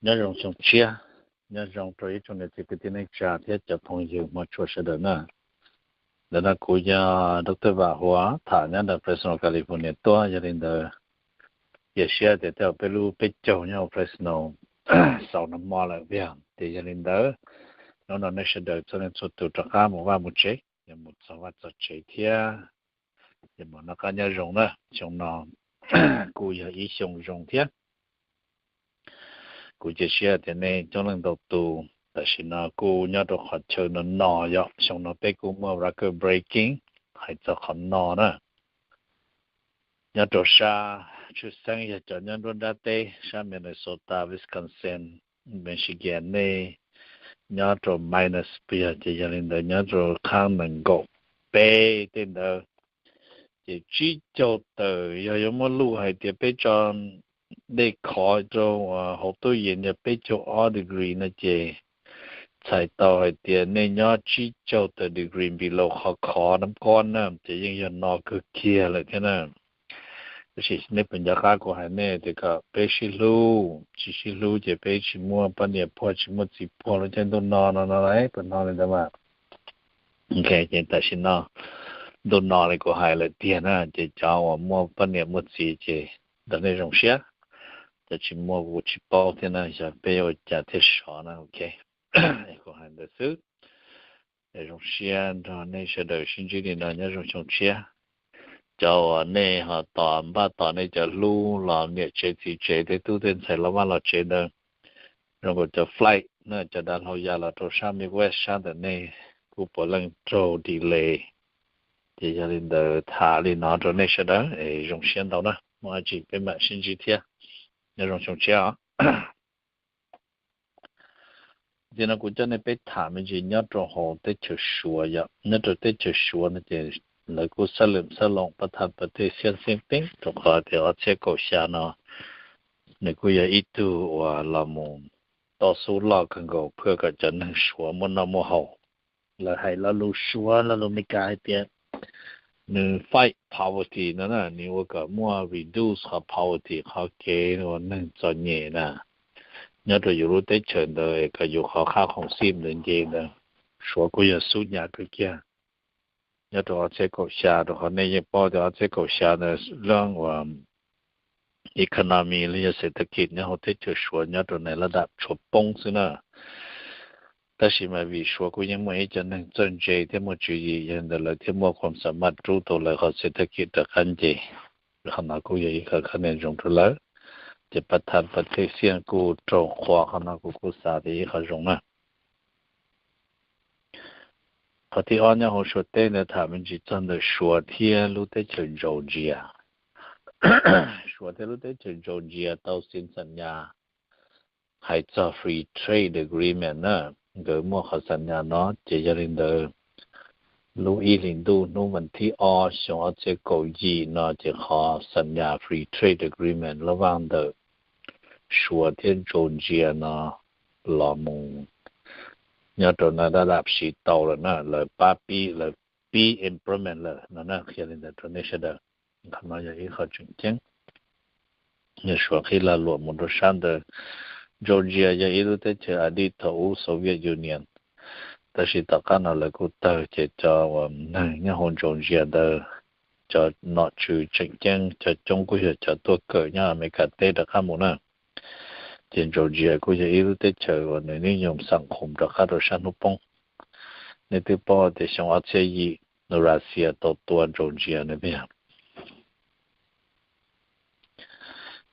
Nyob zoo xyoo tshiab, nyob zoo rau ib tsoom niam txiv kwv tij neej tsa thiab cov phooj ywg hmov tshua sawv daws na. Ntawm no kuv yog Doctor Vam Huas tham nyob ntawm Fresno, California tuaj. Yog li ntawd, cia siab tias tej zaum peb lub peb caug nyob hauv Fresno xaus nag hmo lawm tiag. Ces yog li ntawd, hnub no nej sawv daws txhua leej txhua tus rov qab mus vaj mus tsev, yog mus txog vaj txog tsev thiab, ces mam noj qab nyob zoo na. Xyoo no kuj yog ib xyoo zoo thiab. Kuv cia siab tias nej coob leej ntau tus tam sim no kuj nyob rau qhov chaw no no yom. Xyoo no peb kuj muaj record breaking hais txog qhov no na. Nyob rau sab tshwj xeeb yog cov nyob nruab nrab teb, sab Minnesota, Wisconsin, Michigan, nej nyob rau minus pib, ces yog li ntawd nyob rau qhab nees nkaum peb tej ntawd, ces tsib caug tawm. Yog yuav muab luj hais tias peb tso dej khov rau hauv tub yees yog peb caug ob degree no ces txhais tau hais tias nej nyob tsib caug tawm degree below qhov khov nab kob na, ces yeej yog no kawg kiag lawm thiab na. Tab sis nej puas nco qab kuv hais nej tias kom peb sib hlub, tsis sib hlub ces peb tsis muaj poj niam puag, tsis muaj txiv puag lub caij ntuj no no no lauj, puas hnov li ntawd mas? Ok, ces tam sim no ntuj no li kuv hais lawm tiag na, ces cov uas muaj poj niam muaj txiv ces nrog nej zoo siab, cov tsis muaj kuv tsis paub thiab na, yog peb ua cas thiaj sov na. Ok, kuv hais ntawd xwb. Zoo siab nrog nej sawv daws sib ntsib li no, nyob zoo xyoo tshiab. Cov uas nej ho tos npaj tos nej cov hlub los niam tsev txiv tsev tej tub tej ntxhais los vaj los tsev ntawd, zoo nkaus cov flight na, cov dav hlau ya los rau sab Midwest sab ntawm nej kuj puav leej raug delay. Ces yog li ntawd tham li no rau nej sawv daws es zoo siab ntau na, muaj dab tsi peb mam sib ntsib thiab. Nyob zoo xyoo tshiab os. Ces no kuv coj nej peb tham me ntsis nyob rau hauv teb chaws Suav yom. Nyob rau teb chaws Suav no ces lawv kuj xab lwm xab loos pab thaj pab tej xiab xeeb teeb rau qhov tias ob txhiab kaum xya no nws kuj yog ib tug uas los mus toj xub loj kawg nkaus phwj kom cov neeg Suav muaj noj muaj haus. Lawv hais lo lus Suav lo lus Meskas hais tias nws fight poverty no na, nws ua kom muaj reduce qhov poverty, qhov kev uas neeg txom nyem na. Nyob rau yus lub teb chaws ntawd es kom yus qhov qab qhov xib ntawd nce ntawd, Suav kuj yog xub nyas kawg kiag. Nyob rau ob txhiab kaum xya, rau qhov nej yeej paub tias ob txhiab kaum xya ntawd leej uas economy los yog xev thab kis nyob hauv teb chaws Suav nyob rau nais laj dam tshuav poob xwb na. Tab sis mas vim Suav kuj yeej muaj ib cov neeg txawj ntse thiab muaj tswv yim, yog li ntawd lawv thiaj muaj khuam xam maj rub tau lawv qhov xev thab kis rov qab nce. Qhov no kuj yog ib qho kha niam zoo rau lawv. Ces pab thaj pab tej xiab kuj raug qhuas, qhov no kuv kuj xav tias ib qho zoo na. Qhov thib ob nyob hauv Suav teb ntawd tham me ntsis txog ntawm Suav thiab lub teb chaws Georgia. Suav thiab lub teb chaws Georgia tau xi xam nyas hais txog free trade agreement na. Nkawd muaj qhov xam nyas no ces yog li ntawd lub ib hlis ntuj hnub vas thib ob xyoo ob txhiab kaum yim no ces qhov xam nyas free trade agreement loj vaj ntawm Suav thiab Georgia no los mus nyob rau na dab dab siv tau lawm na, lawv pab pib, lawv pib implement lawm no na. Qhia li ntawd rau nej sawv daws, qhov no yog ib qho tseem ceeb. Yog Suav qhib lag luam mus rau sab ntawd, Georgia yog ib lub teb chaws a dij thaum ub Soviet Union, tab sis tom qab no lawv kuj tawg ces cov uas neeg nyob hauv Georgia ntawd cov nom tswv tseem ceeb cov coob kuj yog cov tuaj kawm nyob Amelikas teb rov qab mus na. Ces Georgia kuj yog ib lub teb chaws uas nws nib yoos xam khoom rov qab rau sab hnub poob. Nej twb paub tias xyoo ob txhiab yim Russia tau tua Georgia no tiag.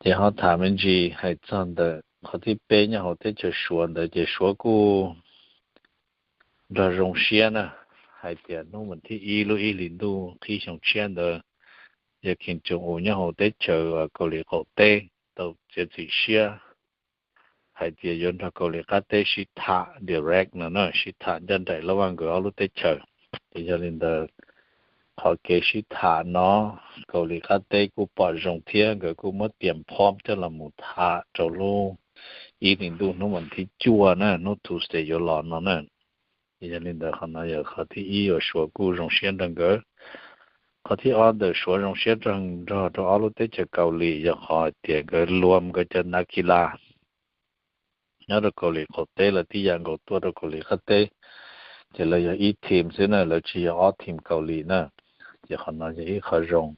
Ces ho tham me ntsis hais txog ntawm qhov thib peb nyob hauv teb chaws Suav ntawd ces Suav kuj nrog zoo siab na, hais tias hnub vas thib ib lub ib hlis ntuj qhib xyoo tshiab ntawd, yog Kim Jong Un nyob hauv teb chaws Kaus Lim qaum teb tau txiav txim siab hais tias yuav nrog Kaus Lim qab teb sib tham direct no na, sib tham ncaj nraim loj vaj nkawd ob lub teb chaws. Ces yog li ntawd, qhov kev sib tham no Kaus Lim qab teb kuj pom zoo thiab nkawd kuj muab tias phom coj los mus tham rau lub ib hlis ntuj hnub vas thib cuaj na, hnub Tuesday yuav los no na. Ces yog li ntawd qhov no yog qhov thib ib uas Suav kuj zoo siab nrog nkawd. Qhov thib ob ntawm Suav zoo siab nrog nrog rau ob lub teb chaws Kaus Lim yog qhov hais tias nkawd luam nkawd cov nav kis las nyob rau Kaus Lim qaum teb lawv tib yam nkaus tuaj rau Kaus Lim qab teb, ces lawv yog ib team xwb na, lawv tsis yog ob team Kaus Lim na. Ces qhov no yog ib qho zoo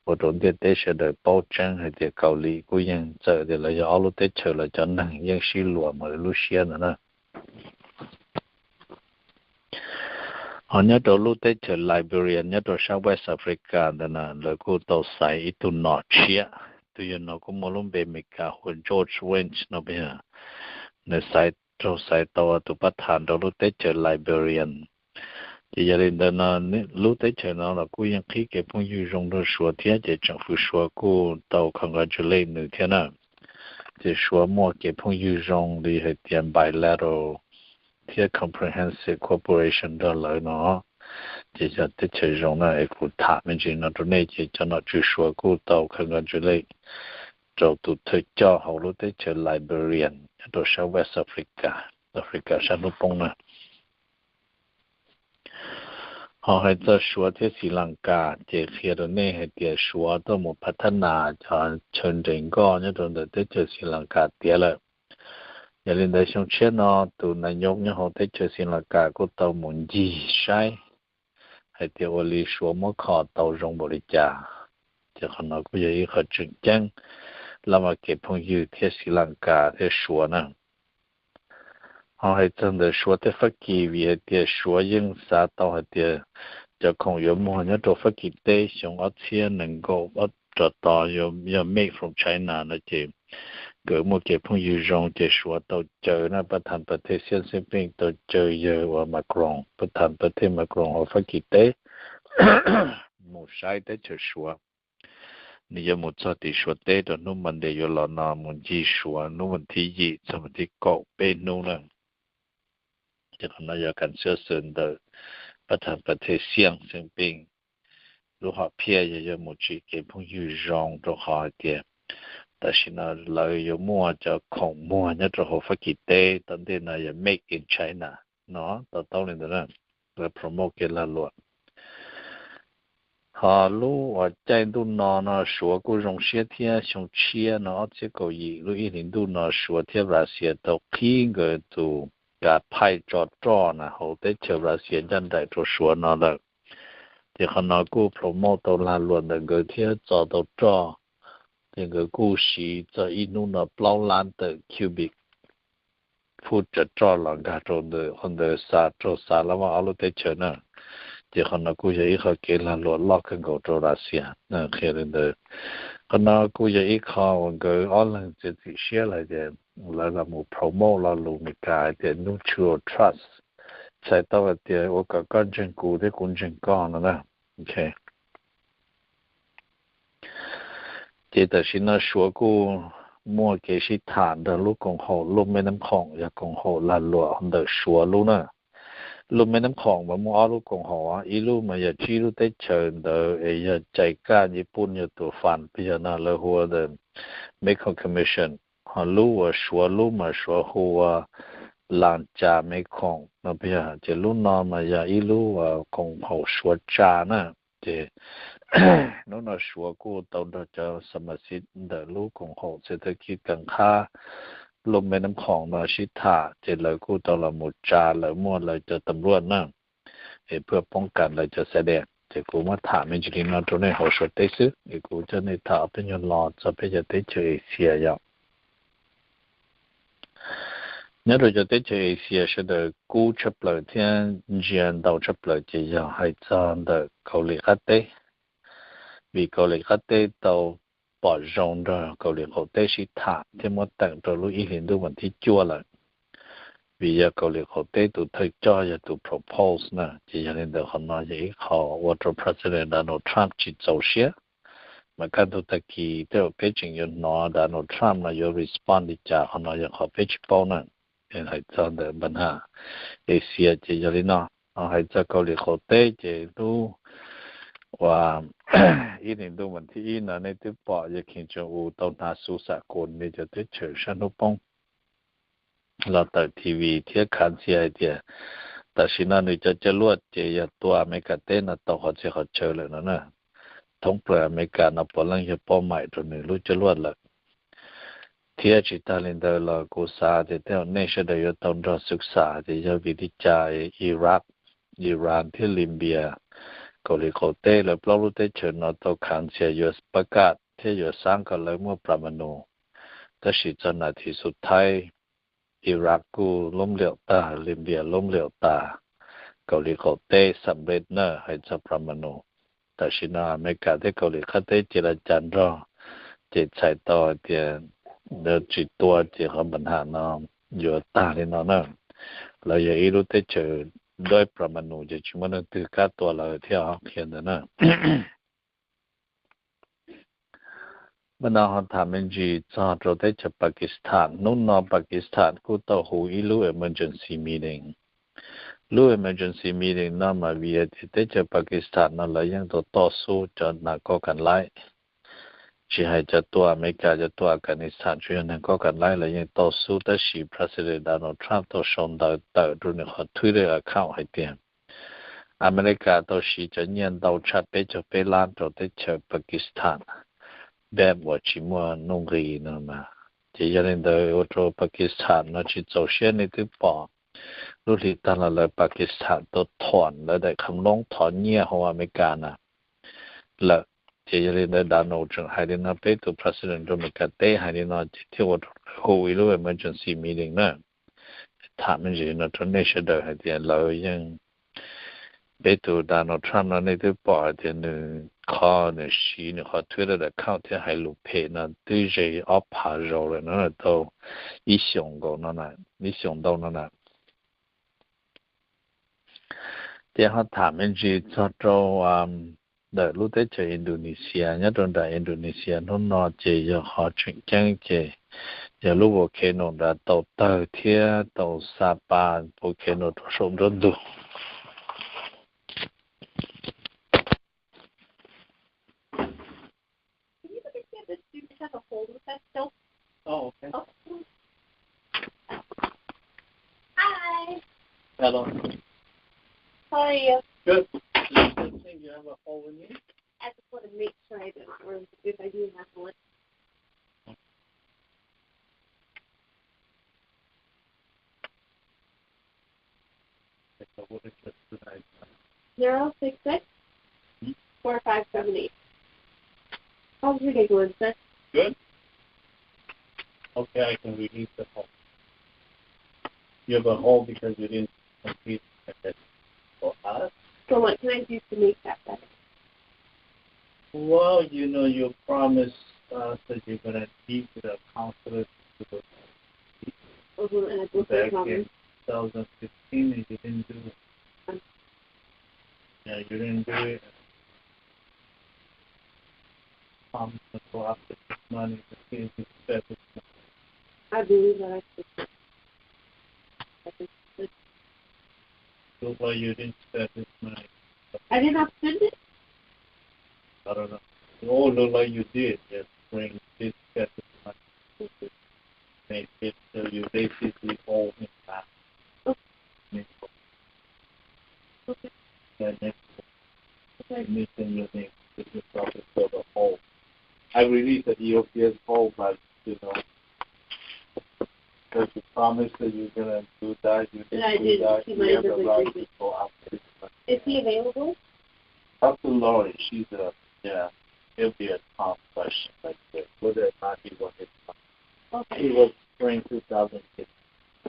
ua rau ntiaj teb sawv daws paub tseeb hais tias Kaus Lim kuj yeej txawm tias lawv yog ob lub teb chaws los cov neeg yeej sib luam mus lub siab ntawd na. Ho nyob rau lub teb chaws Liberia nyob rau sab West Africa ntawd na, lawv kuj tau xaiv ib tug nom tshiab, tus yawg no kuj muaj lub npe Meskas hu ua George Wendt no, nws xaiv, raug xaiv tau ua tus pab tham rau lub teb chaws Liberia. Ces yog li ntawd no, lub teb chaws no los kuj yeej qhib kev phooj ywg zoo rau Suav thiab, ces tsoom fwv Suav kuj tau congratulate nws thiab na. Ces Suav muaj kev phooj ywg zoo li hais tias bilateral thiab comprehensive cooperation nrog lawv no. Ces yog teb chaws zoo na, es kuv tham me ntsis no rau nej, ces cov nom tswv Suav kuj tau congratulate rau tus thawj coj hauv lub teb chaws Liberia nyob rau sab West Africa, Africa sab hnub poob na. Ho hais txog Suav thiab Sri Lanka, ces qhia rau nej hais tias Suav tuaj mus phav thab nas cov chaw nres nkoj nyob rau ntawm teb chaws Sri Lanka tiav lawm. Yog li ntawd xyoo tshiab no tus nas nyos nyob hauv teb chaws Sri Lanka kuj tau mus ncig saib hais tias ua li Suav muab kho tau zoo npaum li cas. Ces qhov no kuj yog ib qho tseem ceeb laj mas kev phooj ywg thiab Sri Lanka thiab Suav na. Ho hais txog ntawm Suav thiab Fab Kis, vim hais tias Suav yeej xav tau hais tias cov khoom yuav muag nyob rau Fab Kis teb xyoo ob txhiab nees nkaum rov tod yog made from China no ces nkawd muaj kev phooj ywg zoo ces Suav tau caw na, pab tham pab thej Xi Jinping tau caw yawg uas Macron, pab tham pab thej Macron hauv Fab Kis teb mus saib teb chaws Suav. Nws yuav mus txog tim Suav teb rau hnub Monday yuav los no, mus ncig Suav hnub vas thib yim txog vas thib kaum peb hnub na. Ces qhov no yog kam xwb xwm ntawm pab tham pab thej Xi Jinping lub hom phiaj yog yuav mus tsim kev phooj ywg zoo rau qhov hais tias tam sim no lawv yuav muaj cov khoom muag nyob rau hauv Fab Kis teb, tom ntej no yog made in China no, to taub li ntawd na, lawv promote kev lag luam. Ho lub uas caij ntuj no no Suav kuj zoo siab thiab, xyoo tshiab no ob txhiab kaum yim lub ib hlis ntuj no Suav thiab Russia tau qhib nkawd tus kav phaij tso roj na hauv teb chaws Russia ncaj nraim rau Suav no lawm. Ces qhov no kuj promote tau lag luam ntawm nkawd thiab txo tau roj. Ces nkawd kuj siv txog ib hnub no plaub lab tawm cubic foot cov roj los nkag rau ntawm qhov ntawd xa raug xa lab vaj ob lub teb chaws na. Ces qhov no kuj yog ib qho kev lag luam loj kawg nkaus rau Russia na, qhia li ntawd. Qhov no kuj yog ib qho uas nkawd ob leeg txiav txim siab lawm tias lawv los mus promote lo lus Meskas hais tias mutual trust, txhais tau hais tias ua kom koj ntseeg kuv thiab kuv ntseeg koj no na. Ces tam sim no Suav kuj muaj kev sib tham nrog lub koom haum lub meb nab khoom, yog koom haum lag luam ntawm Suav lub na. Lub meb nab khoom mas muaj ob lub koom haum, ib lub mas yog tsib lub teb chaws ntawd es yog cais kaj Nyij Pooj yog tus fas peb yog no lawv hu ua the Mekong Commission, ho lub uas Suav lub mas Suav hu ua Las Cas Mekong no peb yog. Ces lub no mas yog ib lub koom haum Suav Tsa na. Ces hnub no Suav kuj tau nrog cov xa ma xiv ntawm lub koom haum txhia tawg kib kawg qhab lub meb nab khoom no sib tham, ces lawv kuj tau los mus tsa lawv muaj lawv cov tam luaj na, es pab poob kas lawv cov xav dej. Ces kuv muab tham me ntsis li no rau nej hauv Suav teb xwb, es kuv coj nej tham ob peb nyuag lo txog peb cov teb chaws Asia yom. Nyob rau cov teb chaws Asia sawv daws kub tshaj plaws thiab ntsia ntau tshaj plaws ces yog hais txog ntawm Kaus Lim qab teb. Vim Kaus Lim qab teb tau pom zoo nrog Kaus Lim qaum teb sib tham thiab muab teem rau lub ib hlis ntuj vas thib cuaj lawm. Vim yog Kaus Lim qaum teb tus thawj coj yog tus propose na, ces yog li ntawd qhov no yog ib qho ua rau President Donald Trump tsis txaus siab. Mas kaj ntug tag kis tej zaum peb tseem yuav hnov Donald Trump no yuav respond li cas, qhov no yog qhov peb tsis paub na. Hais txog ntawm npa nham Asia ces yog li no. Hais txog Kaus Lim qaum teb ces hnub uas ib hlis ntuj vas thib ib no nej twb pom yawg Kim Jong Un tau hnav xuv xam koos li cov teb chaws sab hnub poob los tawm T V thiab khav ntxhias hais tias tam sim no nws cov coj luaj ces yog tua Amelikas teb no tau qhov txhia qhov chaw lawm no na. Thoob plaws Amelikas no puav leej yog poj maim rau nws lub coj luaj lawm. Thiab tsis tas li ntawd los kuv xav tias tej zaum nej sawv daws yuav tau nrog xwb xav tias yog vim li cas Iraq, Iran thiab Libya, Kaus Lim qaum teb lawv plaub lub teb chaws no tau khav ntxhias yuav pab kam thiab yuav xav kom lawv muaj plas ma nus, tab sis txog nas this xub thaib Iraq kuj loob liaum tag, Libya loob liaum tas, Kaus Lim qaum teb xam nplej na hais txog plas ma nus. Tam sim no Amelikas thiab Kaus Lim qab teb ces lawv cas nrog, ces txhais tau hais tias lawv tsis tua ces qhov npa nham no yuav tag li no na. Lawv yog ib lub teb chaws dawb plas ma nus ces tsis muaj leej twg kam tua lawv thiab qhia ntawd na. Mas no ho tham me ntsis txog rau teb chaws Pakistan. Hnub no Pakistan kuj tau hu ib lub emergency meeting. Lub emergency meeting no mas vim tias teb chaws Pakistan no lawv yeej tau toj xub cov nas koj kam laib, tsis hais cov tua Amelikas, cov tua Afghanistan, tsuas yog nas koj kam laib lawv yeej tau xub, tab sis President Donald Trump tau sau ntawv tawm rau nws qhov Twitter account hais tias Amelikas tau siv cov nyiaj ntau tshaj peb caug peb lab rau teb chaws Pakistan, npeb uas tsis muaj nuj nqis no mas. Ces yog li ntawd ua rau Pakistan no tsis txaus siab. Nej twb pom lub hli tag los lawv Pakistan tau thom lawv daim kham loob thov nyiaj hauv Amelikas na lawm. Ces yog li ntawd Donald tseem hais li no, peb tus President rau Amelikas teb hais li no ces thiaj ua rau lawv hu ib lub emergency meeting na. Tham me ntsis no rau nej sawv daws hais tias lawv yeej, peb tus Donald Trump no nej twb pom hais tias nws qhov nws siv nws qhov Twitter account thiab hais lus phem no twb ze ob phav zaus lawm no, tau ib xyoos nkaus no, ib xyoos ntau no na. Ces ho tham me ntsis txog rau ntawm lub teb chaws Indonesia. Nyob rau nram Indonesia hnub no ces yog qhov tseem ceeb ces yog lub volcano nrad tau tawg thiab tau xa pa volcano rau saum nruab ntug. Oh, okay. Hi. Hello. How are you? Good. You still think you have a hole in you? I just want to make sure I don't, or if I do have one. Zero six six four five seven eight. How's your day going, sir? Good. Okay, I can release the hole. You have a hole because you didn't complete the test for us. So what can I do to make that better? Well, you know, you promised us that you're gonna give the counselor to the Mm-hmm, and I broke your back in promise. Two thousand fifteen, and you didn't do it. Um, Yeah, you didn't do it. Promise to go after this money, but you didn't spend this money. I believe that I spent it. I just spent Look like you didn't spend this money. I did not spend it. I don't know. Oh, look like you did. Yes, bring this, spend this money. Make it so you basically owe him back. Okay. Then next, okay, you need to, you need to yourself to fill the hole. I released the E O P S hole, but, you know, because you promised that you're gonna do that, you didn't do that, you have the right to go after it. Is he available? Talk to Lori. She's a, yeah, it'll be a tough question like this. Whether or not he wanted to. Okay. It was spring two thousand six.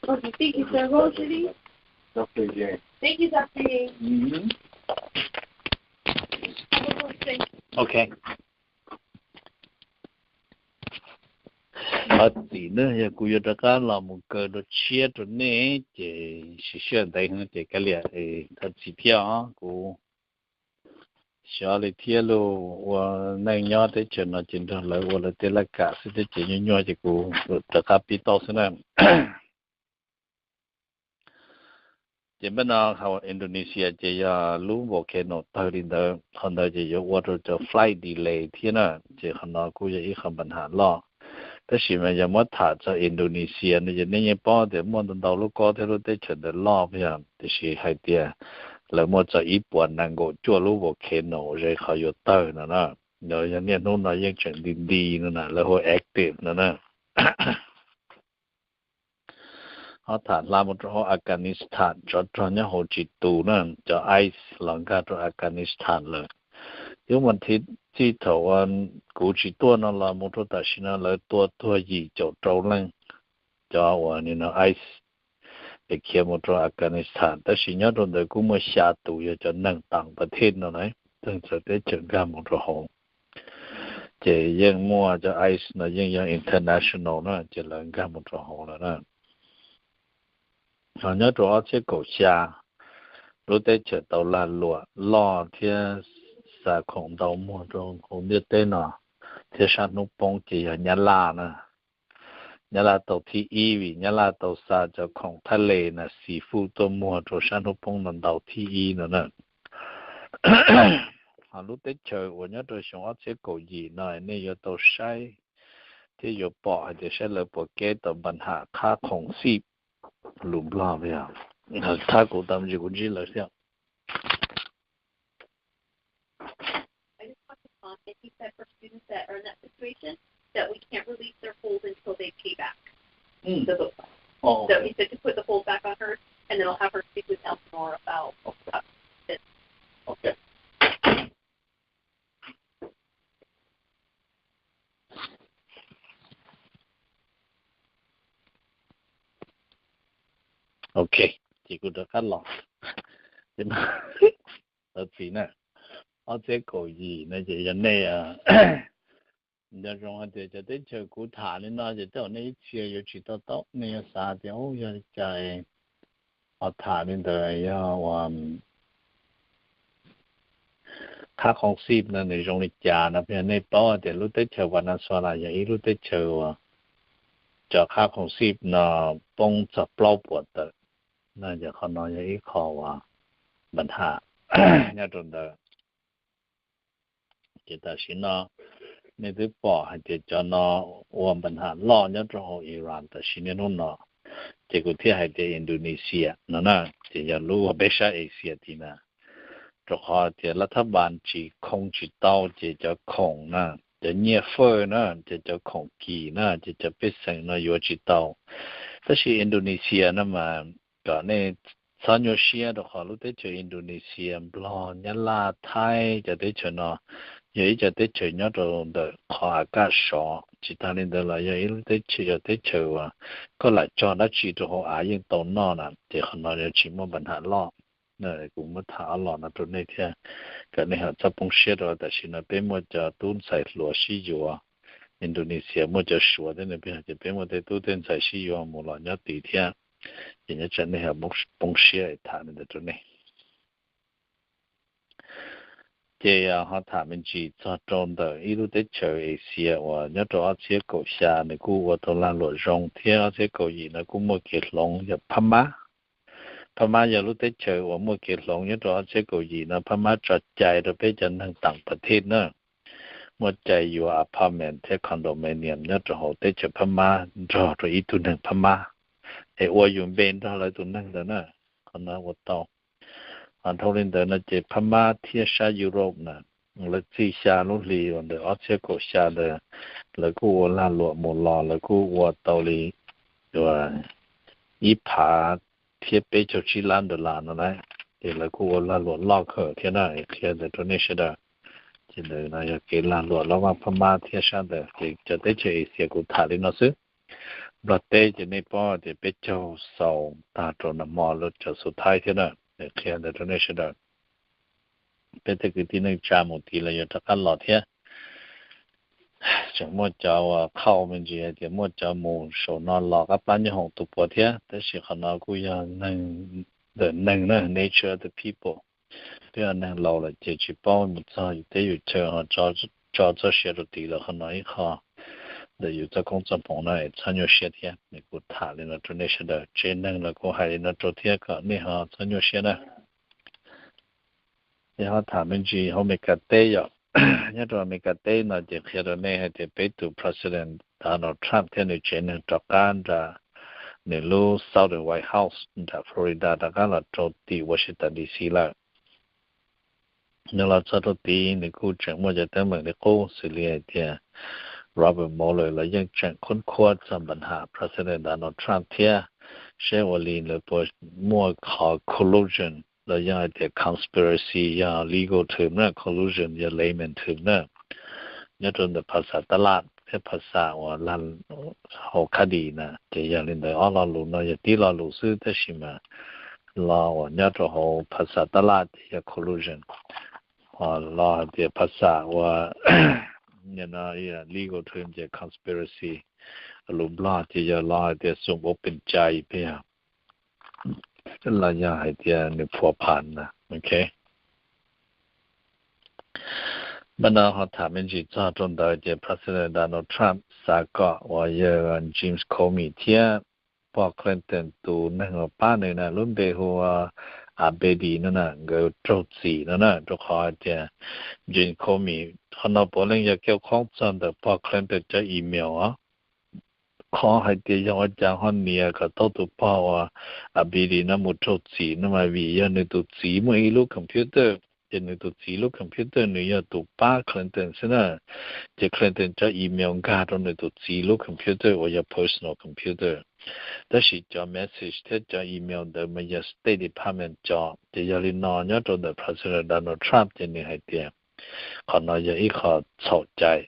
Okay, thank you, sir. What was your name? Doctor James. Thank you, Doctor James. Mm-hmm. Have a good day. Okay. Thov txim na, yog kuv yuav rov qab los mus kaw dua tshiab rau nej ces sim sij hawm ntev heev ces kav liam, thov txim thiab os. Kuv xyov li thiab, luag ua neej nyob teb chaws no ces nrog lawv ua lawv tej laj kam xwb thiab ces nyuaj nyuaj ces kuv rov qab pib tau xwb na. Ces npaj no hauv Indonesia ces yog lub volcano tawg li ntawd, qhov ntawd ces yuav ua rau cov flight delay thiab na, ces qhov no kuj yog ib qho npa nham loj. Tab sis mas yog muab tham txog Indonesia no ces nej yeej paub tias muaj ntau ntau lub kob thiab lub teb chaws ntawd loj yog, tiam sis hais tias lawv muaj txog ib puas nees nkaum cuaj lub volcano ze qhov yuav tawg no na. Yog niaj hnub no yeej tseem nti nti no na, lawv hu active no na. Ho tham hla mus rau hauv Afghanistan, tsov rog nyob hauv tsis tus na, cov ICE los nkag rau Afghanistan lawm. Yuav mas txij thaum kuv tsis tuaj no los mus rau tam sim no lawv tua tuag yim caum rau leej cov uas nim no ICE es khiav mus rau Afghanistan, tab sis nyob rau ntawd kuj muaj xya tus yog cov neeg tam pas thej no na, txeeg txawv teb chaws nkag mus rau hauv. Ces yeej muaj cov ICE no yeej yog international na, ces lawv nkag mus rau hauv lawm na. Ho nyob rau ob txhiab kaum xya, lub teb chaws tau lag luam loj thiab xa khoom ntau muag rau hauv ntiaj teb no thiab sab hnub poob ces yog Nyab Laj na. Nyab Laj tau thib ib vim Nyab Laj tau xa cov khoom thaj les na, xi fuj tuaj muag rau sab hnub poob no ntau thib ib no na. Ho lub teb chaws uas nyob rau xyoo ob txhiab kaum yim no nej yuav tau saib thiab yuav pom hais tias saib lawv puas keb tau npa ham qhab khoom xij lus Nplog li. Thab kuv tau ntsis kuv ntsib lawv thiab. I just talked to Tom, and he said for students that are in that situation, that we can't release their hold until they pay back the book. Oh, so he said to put the hold back on her, and then I'll have her speak with Eleanor about, okay, about this. Okay. Ok, ces kuv rov qab los. Ces no, txiv na, ob txhiab kaum yim no ces yog nej nco zoo hais tias cov teb chaws kuv tham li no ces tej zaum nej ib txhia yuav tsis to taub, nej yuav xav tias ub yog li cas ho tham li ntawd yog ua qhab khoom xij no nws zoo li cas no. Yog nej paub tias lub teb chaws Venezuela yog ib lub teb chaws uas cov qhab khoom xij no poob txog plaub puas tawm, no yog qhov no yog ib qho uas npa ham nyob rau ntawd. Ces tam sim no nej twb pom hais tias cov no ua npa ham loj nyob rau hauv Iran tam sim niaj hnub no. Ces kuv thiaj hais tias Indonesia no na, ces yog lub uas peb sab Asia tid na. Rau qhov tias laj thab npas tsis khoo tsis tau ces cov khoom na, cov nyiaj fawj na, ces cov khoom kis na, ces cov pej xeem no yuav tsis tau. Tab sis Indonesia no mas kom nej txhob nyuaj siab rau qhov lub teb chaws Indonesia, Nplog, Nyab Laj, Thaib, cov teb chaws no yog ib cov teb chaws nyob rau ntawm qhov av kaj sov. Tsis tas li ntawd los yog ib lub teb chaws, yog teb chaws uas koj lam cog dab tsi rau hauv av yeej tau noj na, ces qhov no yuav tsis muaj npa ham loj. Kuv muab tham ob los no rau nej thiab, kom nej ho txhob poob siab rau. Tam sim no peb muaj cov tub ntxhais hluas sib yuav, Indonesia muaj cov Suav thiab nws peb, ces peb muaj tej tub tej ntxhais sib yuav mus los nyob tid thiab. Ces nyob tsam nej ho poob siab tham li ntawd rau nej. Ces ho tham me ntsis txog rau ntawm ib lub teb chaws Asia uas nyob rau ob txhiab kaum xya nws kuj ua tau lag luam zoo thiab ob txhiab kaum yim no kuj muaj kev hloov yog Phab Mab. Phab Mab yog lub teb chaws uas muaj kev hloov nyob rau ob txhiab kaum yim no. Phab Mab tso cai rau peb cov neeg tam pas thej na, muaj cai yuav apartment thiab condominium nyob rau hauv teb chaws Phab Mab nrog rau ib tug neeg Phab Mab, es ua yus npe nrog lawv tus neeg ntawd na. Qhov no ua tau. Ho dhau li ntawd no ces Phab Mab thiab sab Europe na, lawv txij xya lub hli uas ntawm ob txhiab kaum xya ntawd, lawv kuj ua lag luam mus los, lawv kuj ua tau li ib phav thiab peb caug tsib lab dollar no na. Ces lawv kuj ua lag luam loj kawg thiab na, qhia ntawd rau nej sawv daws. Ces ntawd no yog kev lag luam loj maj Phab Mab thiab sab ntawd. Ces cov teb chaws Asia kuv tham li no xwb. Nplog teb ces nej paub tias peb caug xaus tag rau nag hmo lawm, cov xu Thaib thiab na. Qhia ntawd rau nej sawv daws. Peb tej kwv tij neej tsa mus tid los yuav rov qab los thiab. Tseem muaj cov uas qhauj me ntsis hais tias muaj cov mus saum no los qab plab nyob hoom tus puav thiab, tab sis qhov no kuj yog neeg, ntawm neeg na, nature of the people. Twb yog neeg laus lawm ces tsis paub mus txog yus teb yus chaw ho tso txoj sia rau tid lawm, qhov no ib qho ntawm yus txoj koob txoj hmoov na, es txhob nyuaj siab thiab. Kuv tham li no rau nej sawv daws, tsev neeg los kuv hais li no rau thiab kom nej ho txhob nyuaj siab na. Es ho tham me ntsis hauv Amelikas teb yom. Nyob rau Amelikas teb no ces qhia rau nej hais tias peb tus President Donald Trump thiab nws tsev neeg rov qab nram nws lub Southern White House nram Florida rov qab los rau tim Washington D C lawm. Nws los txog rau tid nws kuj tseem muaj cov teeb meem li qub xws li hais tias Robert Mueller los yeej tseem khoob khuab txog npa nham President Donald Trump thiab, seb ua li lawv puas muaj qhov collusion los yog hais tias conspiracy, yog legal term na, collusion yog layman term na, nyob rau ntawm phas xas tab laj thiab phas xas uas hauv khab dis na. Ces yog li ntawd ob lo lus no yog tib lo lus xwb, tab sis mas lo uas nyob rau hauv phas xas tab laj ces yog collusion, ho lo hais tias phas xas uas legal term ces conspiracy, lus Nplog ces yog lo hais tias xum ua pes cai peb yog, los yog hais tias nws phua phas na, ok. Npaj no ho tham me ntsis txog rau ntawd ces President Donald Trump xav kom uas yawg James Comey thiab pog Clinton tus neeg uas pab nws na, lub npe hu ua Abedi no na, nkawd raug txim no na, rau qhov hais tias James Comey, qhov no puav leej yog kauj khoob txog ntawm pog Clinton cov email os. Qhov hais tias yog ua cas ho nias kom tau tus pog uas Abedi no mus raug txim no mas vim yog nws tus txiv muaj ib lub computer, ces nws tus txiv lub computer nws yog tus pab Clinton xwb na. Ces Clinton cov email nkag rau nws tus txiv lub computer uas yog personal computer, tab sis cov message thiab cov email ntawd mas yog State Department cov. Ces yog li no nyob rau ntawm President Donald Trump ces nws hais tias qhov no yog ib qho txhaum cai.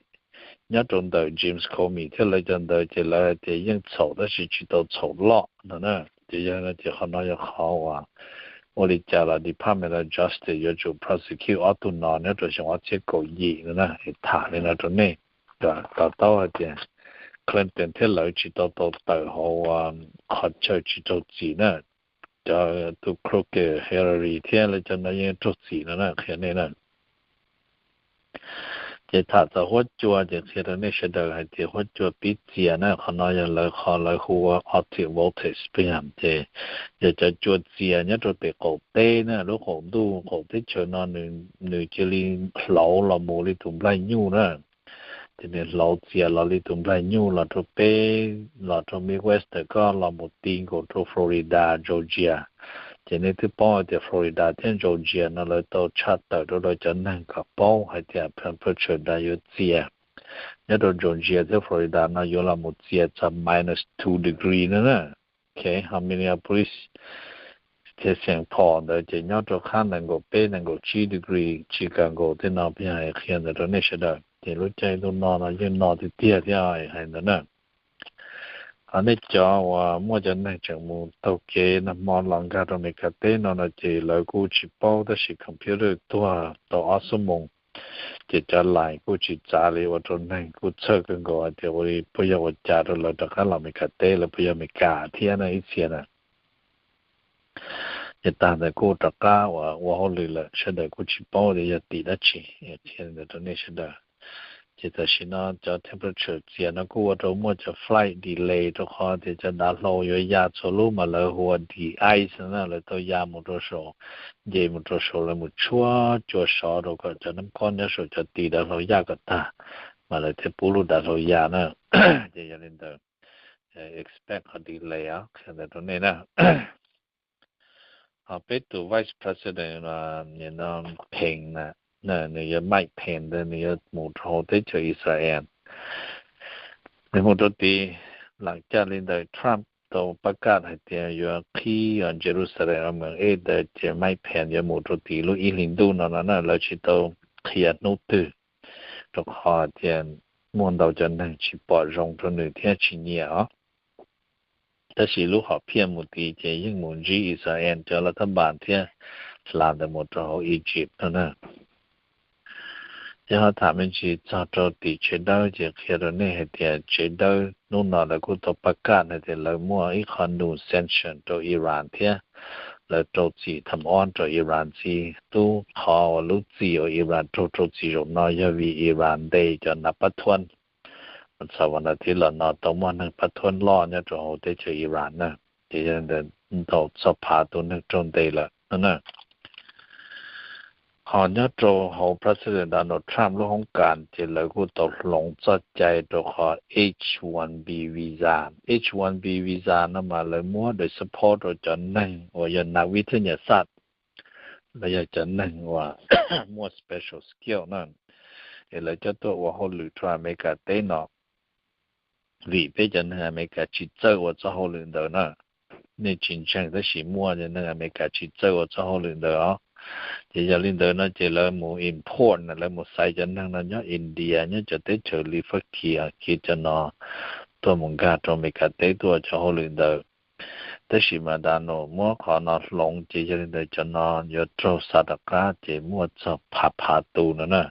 Nyob rau ntawm James Comey thiab lawv cov ntawd ces lawv hais tias yeej txhaum tab sis tsis tau txhaum loj no na. Ces yog no ces qhov no yog qhov uas ua li cas los Department of Justice yuav tsum prosecute ob tug no nyob rau xyoo ob txhiab kaum yim no na. Es tham li no rau nej kom to taub hais tias Clinton thiab lawv tsis tau tau tawm hauv qhov chaw tsis raug txim na. Cov tus crooked Hillary thiab lawv cov no yeej raug txim no na, qhia nej na. Ces tham txog huab cua ces qhia rau nej sawv daws hais tias huab cua pib txias na, qhov no yog lawv qhov lawv hu ua Arctic voltage storm, ces yog cov cua txias nyob rau pem qaum teb na, lub qaum ntuj qaum teb chaws no nws cia li hlauv los mus li tus nplaig nyuj na. Ces nws hlauv txias los li tus nplaig nyuj los rau peb, los rau Midwest koj los mus ti nkaus rau Florida, Georgia. Ces nej twb paub hais tias Florida thiab Georgia no lawv tau tshaj tawm rau lawv cov neeg kom paub hais tias temperature yuav txias. Nyob rau Georgia thiab Florida no yuav los mus txias txog minus two degree na na. Ok, ho Minneapolis thiab Saint Paul ntawd ces nyob rau qhab nees nkaum peb nees nkaum tsib degree, Chicago tej no peb yog qhia ntawd rau nej sawv daws. Ces lub caij lub no no yeej no tiag tiag thiab hais ntawd na. Ho nej cov uas muaj cov neeg tseem mus taug kev nag hmo los nkag rau Amelikas teb no no ces lawv kuj tsis paub tab sis computer tuag tau ob xuab moos, ces cov line kuj tsis txav li ua rau neeg kuj txhawj kawg nkaus hais tias ua li puas yog ua cas rau lawv rov qab los Amelikas teb, lawv puas yog Amelikas thiab na ib txhia na. Ces tag ntawd kuj rov qab uas ua hauj lwm lawm, sawv daws kuj tsis paub tias yog tim dab tsi, qhia ntawd rau nej sawv daws. Ces tam sim no cov temperature txias no kuj ua rau muaj cov flight delay rau qhov tias cov dav hlau yuav ya txhua lub mas lawv hu ua de-ice na, lawv tau ya mus rau saum, nce mus rau saum lawv mus tshuab cua sov rau kom cov nab kob nyob saum cov tis dav hlau yaj kom tag, mas lawv thiaj pub lub dav hlau ya na. Ces yog li ntawd, expect qhov delay os, qhia ntawd rau nej na. Ho peb tus vice president no, Pence na, nws yog Mike Pence ntawd nws yuav mus rau hauv teb chaws Israel. Nws mus rau tid, lam caj li ntawd Trump tau pab kaj hais tias yuav qhib Jerusalem mus ej ntawd ces Mike Pence yuav mus rau tid lub ib hlis ntuj no no na, lawv tsis tau qhia hnub twg, rau qhov tias muaj ntau cov neeg tsis pom zoo rau nws thiab tsis nyiam os. Tab sis lub hom phiaj mus tid ces yeej mus ntsib Israel cov lav thab npas thiab hla ntawd mus rau hauv Egypt no na. Ces ho tham me ntsis txog rau tim tsev dawb ces qhia rau nej hais tias tsev dawb hnub no lawv kuj tau pab kaj hais tias lawv muaj ib qho new sanction rau Iran thiab lawv rau txim tham ob rau Iran txiv. Tub qhov uas lub txim uas Iran raug rau txim zaum no yog vim Iran ntes cov nav pab thuab. Txog vas nas thiv los no tau muaj neeg pab thuab loj nyob rau hauv teb chaws Iran na, ces yog ntawd ntau txog phav tus neeg raug ntes lawm no na. Ho nyob rau hauv President Donald Trump lub hoob kas ces lawv kuj tau hloov txoj cai rau qhov H one B visa. H one B visa no mas lawv muab daim support rau cov neeg uas yog nav vib thiab nyam xaj, los yog cov neeg uas muaj special skill na, es lawv coj tuaj ua hauj lwm rau Amelikas teb no. vim peb cov neeg Amelikas tsis txawj ua txoj hauj lwm ntawd na. Nej tsis ntseeg tab sis muaj cov neeg Amelikas tsis txawj ua txoj hauj lwm ntawd os. Ces yog li ntawd no ces lawv mus import na, lawv mus xaiv cov neeg no nyob India, nyob cov teb chaws li Fab Kis, Askiv cov no tuaj mus nkag rau Amelikas teb tuaj ua cov hauj lwm ntawd. Tab sis mas Donald muab qhov no hloov ces yog li ntawd cov no yuav raug xa rov qab ces muaj txog phav phav tus no na.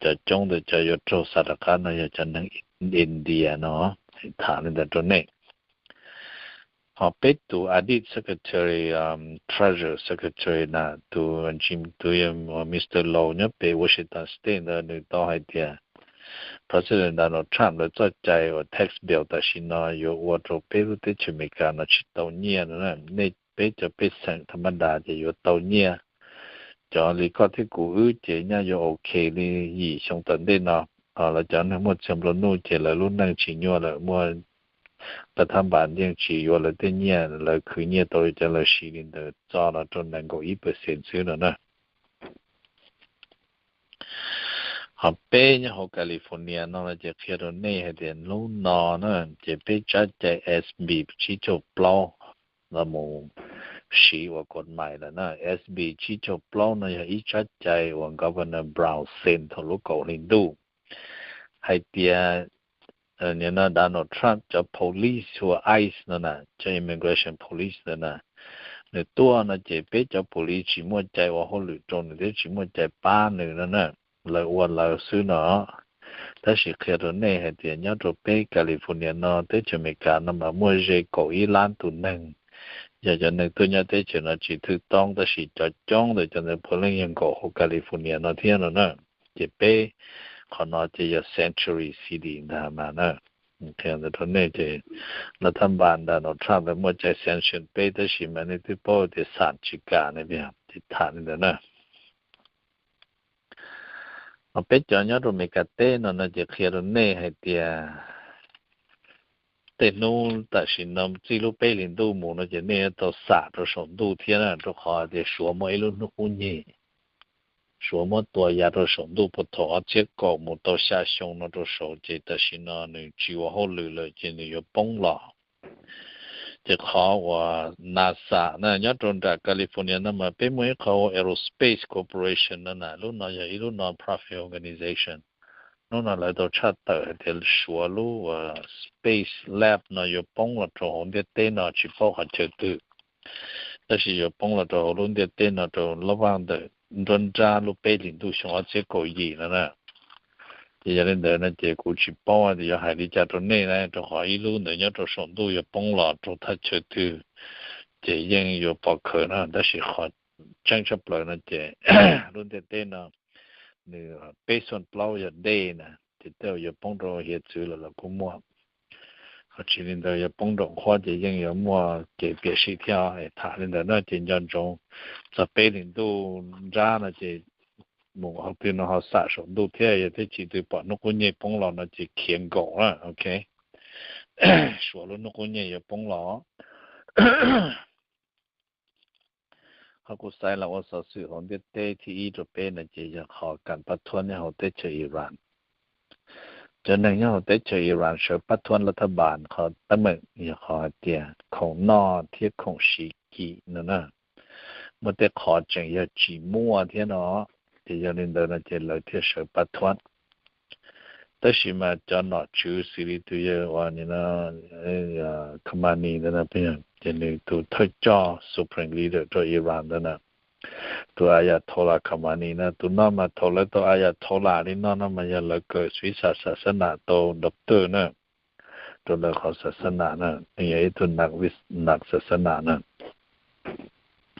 Cov coob ntawm cov yuav raug xa rov qab no yog cov neeg India no. Tham li ntawd rau nej. Ho peb tus adi secretary, treasury secretary na, tus tus Mister Lowe nyob pem Washington State ntawd nws tau hais tias President Donald Trump lawv txoj cai uas tax bill tam sim no yuav ua rau peb lub teb chaws Amelikas no tsis tau nyiaj no na. Nej peb cov pej xeem tha ma das ces yuav tau nyiaj. Cov li koj thiab kuv wb ces nyaj yuav ok li yim xyoo tom ntej no. Ho lawv cov neeg muaj txiag nplua nuj ces lawv lub neej tsis nyuaj lawm, muaj lawv thab npas yeej tsis yuav lawv tej nyiaj, lawv khwv nyiaj tau li cas lawv siv li ntawd txo los rau nees nkaum ib percent xwb no na. Ho peb nyob hauv California no no ces qhia rau nej hais tias hnub no na ces peb tsab cai S B tsib caug plaub los mus siv ua kot mais lawm na. S B tsib caug plaub no yog ib tsab cai uas Governor Brown xeem thaum lub kaum hli ntuj hais tias nim no Donald Trump cov police hu ua ICE no na, cov immigration police ntawd na, nws tuaj no ces peb cov police tsis muaj cai ua hauj lwm rau nws thiab tsis muaj cai pab nws no na, lawv ua lawv xwb no. Tab sis qhia rau nej hais tias nyob rau peb California no teb chaws Amelikas no mas muaj ze kaum ib lab tus neeg, yog cov neeg tuaj nyob teb chaws no tsis thwj toob, tab sis cov coob ntawm cov ntawd puav leej yog nkaum hauv California no thiab no na. Ces peb qhov no ces yog sanctuary city ntag mas na. Qhia ntawd rau nej ces lawv thab npas ntag Donald Trump lawv muaj cai sanction peb tab sis mas nej twb paub tias xam tsis kam ne, ces tham li ntawd na. Ho peb cov nyob rau Amelikas teb no no ces qhia rau nej hais tias tej hnub tam sim no txij lub peb hlis ntuj mus no ces nej yuav tau xam rau saum ntuj thiab na, rau qhov tias Suav muaj ib lub hnub qub nyeg, Suav muab tua ya rau saum ntuj puag thaum ob txhiab kaum mus tau xya xyoo no rau saud ces tam sim no nws tsis ua hauj lwm lawm ces nws yuav poob los. Ces qhov uas NASA na nyob rau nram California no mas peb muaj ib qho ua Aerospace Corporation no na, lub no yog ib lub non-profit organization. Hnub no lawv tau tshaj tawm hais tias Suav lub uas space lab no yuav poob los rau hauv ntiaj teb no tsis paub qhov chaw twg, tab sis yuav poob los rau hauv lub ntiaj teb no rau lab vaj ntawm nruab nrab lub peb hlis ntuj xyoo ob txhiab kaum yim no na. Ces yog li ntawd no ces kuv tsis paub tias yuav hais li cas rau nej na, rau qhov ib lub ntawd nyob rau saum ntuj yuav poob los rau thaj chaw twg ces yeej yuav pom khawv na, tab sis qhov tseeb tshaj plaws no ces lub ntiaj teb no nws peb xuaj plaub yog dej na, ces tej zaum yuav poob rau hiav txwv lawm los kuj muaj. Ho tsis li ntawd yuav poob nraum nqhuab ces yeej yuav muaj kev piam sij thiab. Tham li ntawd na ces nco ntsoov txog peb hlis ntuj nrab no ces mus qhov twg no ho xam saum ntuj thiab, yog tej tsis twg pom hnub qub nyeg poob los no ces khiav nkaum na, ok. Suav lub hnub qub nyeg yuav poob los. Qhov kuv xaiv los ua xov xwm hauv ntiaj teb thib ib rau peb no ces yog qhov kam pab thuab nyob hauv teb chaws Iran. Cov neeg nyob hauv teb chaws Iran sawv pab thuab laj thab npas qhov teeb meem yog qhov hais tias khoom noj thiab khoom siv kim no na, muaj tej qhov tseem yog tsis muaj thiab no, ces yog li ntawd no ces lawv thiaj sawv pab thuab. Tab sis mas cov nom tswv xws li tus yawg uas Khamenei ntawd na, ces nws tus thawj coj supreme leader rau Iran ntawd na, tus Ayatollah Khamenei na, tus no mas thaum lawv tau Ayatollah li no no mas yog lawv kawm xib xas xas xab nam tau doctor na, rau lawv qhov xas xab nam na, nws yog ib tug nam xas xab nam na.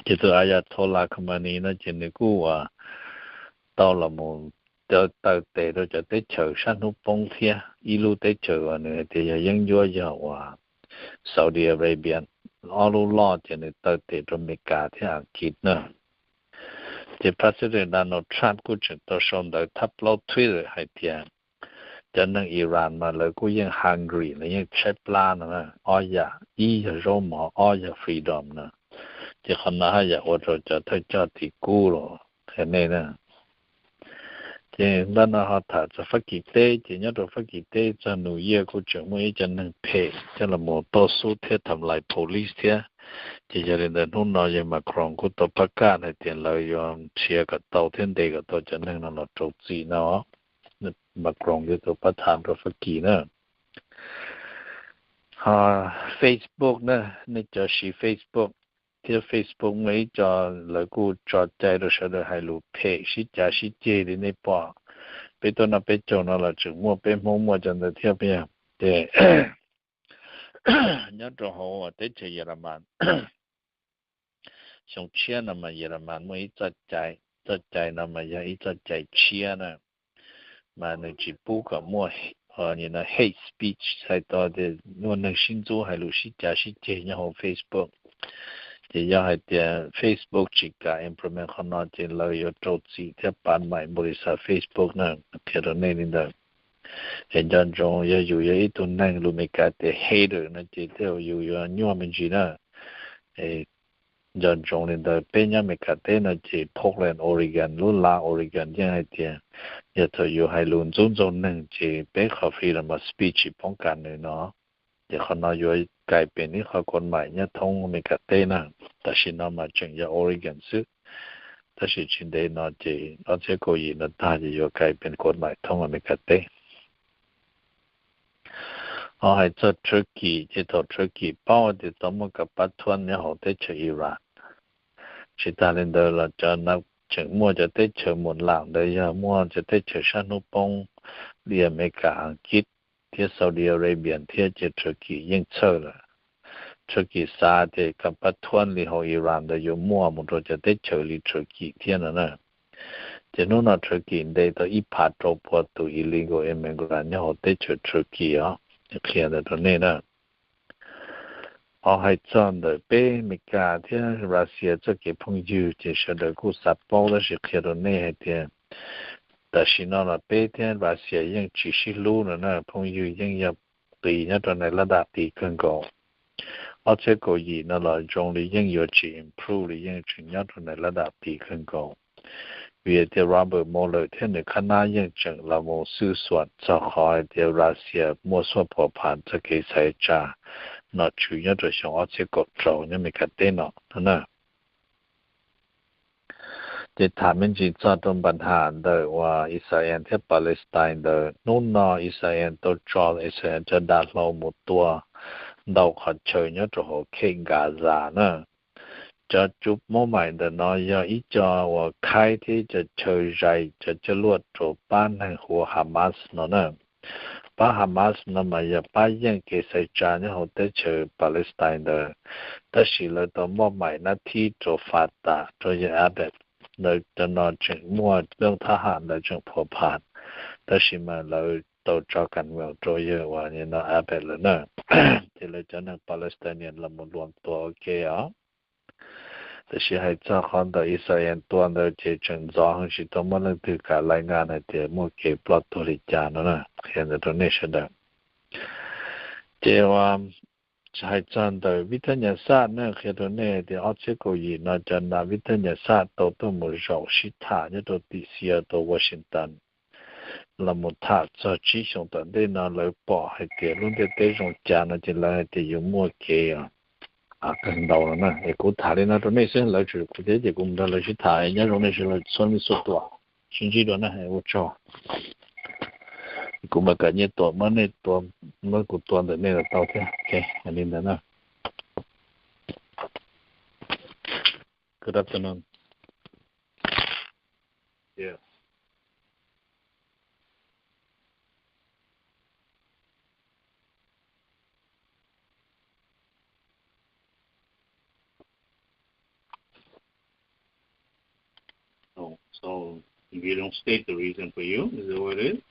Ces tus Ayatollah Khamenei no ces nws kuj uas tau los mus taw tes rau cov teb chaws sab hnub poob thiab. Ib lub teb chaws uas nws hais tias yog yeeb ncuab yog uas Saudi Arabia. Ob lub loj ces nws taw tes rau Amelikas thiab Askiv na. Ces President Donald Trump kuj tseem tau sau ntawv thab plaub Twitter hais tias cov neeg Iran mas lawv kuj yeej hungry, lawv yeej tshaib plab no na. Ob yam, ib yog zaub mov, ob yog freedom na. Ces qhov no haj yam ua rau cov thawj coj tim kub los qhia nej na. Ces npaj no ho tham txog Fab Kis teb, ces nyob rau Fab Kis teb txog New Year kuj tseem muaj ib co neeg phem coj los mus tuaj xub thiab tham lais police thiab. Ces yog li ntawd hnub no yog Macron kuj tau pab kaj hais tias lawv yuav nrhiav kom tau thiab ntes kom tau cov neeg no los rau txim no. Macron yog tus pab tham rau Fab Kis na. Ho Facebook na, nej cov siv Facebook thiab Facebook muaj ib co lawv kuj tso cai rau sawv daws hais lus phem sib cav sib ceg li nej pom. Peb tuaj noj peb caug no los tseem muaj, peb Hmoob muaj cov ntawd thiab. Ces nyob rau hauv teb chaws Yelamas, xyoo tshiab no mas Yelamas muaj ib txoj cai, txoj cai no mas yog ib txoj cai tshiab na, mas nws tsis pub kom muaj hate speech, txhais tau tias muaj neeg sib ntxub hais lus sib cav sib ceg nyob hauv Facebook. Ces yog hais tias Facebook tsis kam implement qhov no ces lawv yuav rau txim thiab pab maim npaum li xav Facebook na, qhia rau nej li ntawd. Es nco ntsoov yog yus yog ib tug neeg lus Meskas tias hater no ces tej zaum yus yuav nyuaj me ntsis na. Nco ntsoov li ntawd, peb nyob Meskas teb no ces Portland, Oregon, lub lav Oregon yeej hais tias yog thaum yus hais lus ntxub ntxaug neeg ces peb qhov freedom of speech tsis poob kas nws no. Ces qhov no yuav kais pem ib qhov kod maim nyob thoob Meskas teb na. Tam sim no mas tseem yog Oregon xwb, tab sis tsis ntev no ces ob txhiab kaum yim no tag ces yuav kais pem kod maim thoob Meskas teb. Ho hais txog Turkey ces thaum Turkey paub tias tau muaj kas pab thuab nyob hauv teb chaws Iran, tsis tas li ntawd los cov tseem muaj cov teb chaws mus lam ntawd yog muaj cov teb chaws sab hnub poob li Amelikas, Askiv thiab Saudi Arabia thiab ces Turkey yeej txhawj lawm. Turkey xav tias kas pab thuab li hauv Iran ntawd yuav muaj mus rau cov teb chaws li Turkey thiab no na. Ces hnub no Turkey ntes tau ib phav rau pua tus illegal immigrant nyob hauv teb chaws Turkey os. Qhia ntawd rau nej na. Ho hais txog ntawm peb Meskas thiab Russia txoj kev phooj ywg ces sawv daws kuj xav paub tab sis qhia rau nej hais tias tam sim no los peb thiab Russia yeej tsis sib hlub no na, phooj ywg yeej yog qis nyob rau nais lab dam qis kawg nkaus. Ob txhiab kaum yim no los zoo li yeej yuav tsis improve li, yeej tseem nyob rau nais lab dam qis kawg nkaus. Vim tias Robert Mueller thiab nws qhab nab yeej tseem los mus xwj xuam txog qhov hais tias Russia muaj xuaj phuam pham txog kev xaiv tsa nom tswv nyob rau xyoo ob txhiab kaum rau nyob Meskas teb no na. Ces tham me ntsis txog rau npa nham ntawm uas Israel thiab Palestine ntawd, hnub no Israel tau tso Israel cov dav hlau mus tua ntau qhov chaw nyob rau hauv khej Gaza na. Cov cub mab maim ntawm no yog ib co uas khaib thiab ib co chaw zais cov coj luaj rau pab neeg hu ua Hamas no na. Pab Hamas no mas yog pab yeej kev xaiv tsa nyob hauv teb chaws Palestine ntawd, tab sis lawv tau mab maim nab thib rau Fatah rau yawg Abbott. Lawv cov no tseem muaj leej thab ham ntawd tseem phuam pham, tab sis mas lawv tau tso kas moos rau yawg uas no Abbott lawm na. Ces lawv cov neeg Palestinian los mus luam tua ua ke os. Tab sis hais txog qhov ntawm Israel tua ntawd ces tseem ntxov heev tsis tau muaj leej twg kam lais ngas hais tias muaj kev ploj tuag li cas no na, qhia ntawd rau nej sawv daws. Ces hais txog ntawm vib thab nyas xaj na, qhia rau nej tias ob txhiab kaum yim no cov nav vib thab nyas xaj tau tuaj mus zaum sib tham nyob rau tim Seattle, Washington, los mus tham txog tsib xyoos tom ntej no lawv pom hais tias lub ntiaj teb zoo cas no ces lawv hais tias yuav muaj kev kawg ntau no na. Es kuv tham li no rau nej xwb, lawv tseem kuv thiab ces kuv mus nrog lawv sib tham, nyob zoo nej sawv daws txhua leej txhua tus, sib ntsib dua na, ua tsaug. Kuv mam kam nyiaj tua, muab nej tua, muab kuv tua ntawm nej los tau thiab. Ok, li ntawd na. Good afternoon. Yeah. Oh, so if you don't state the reason for you, is that what it is?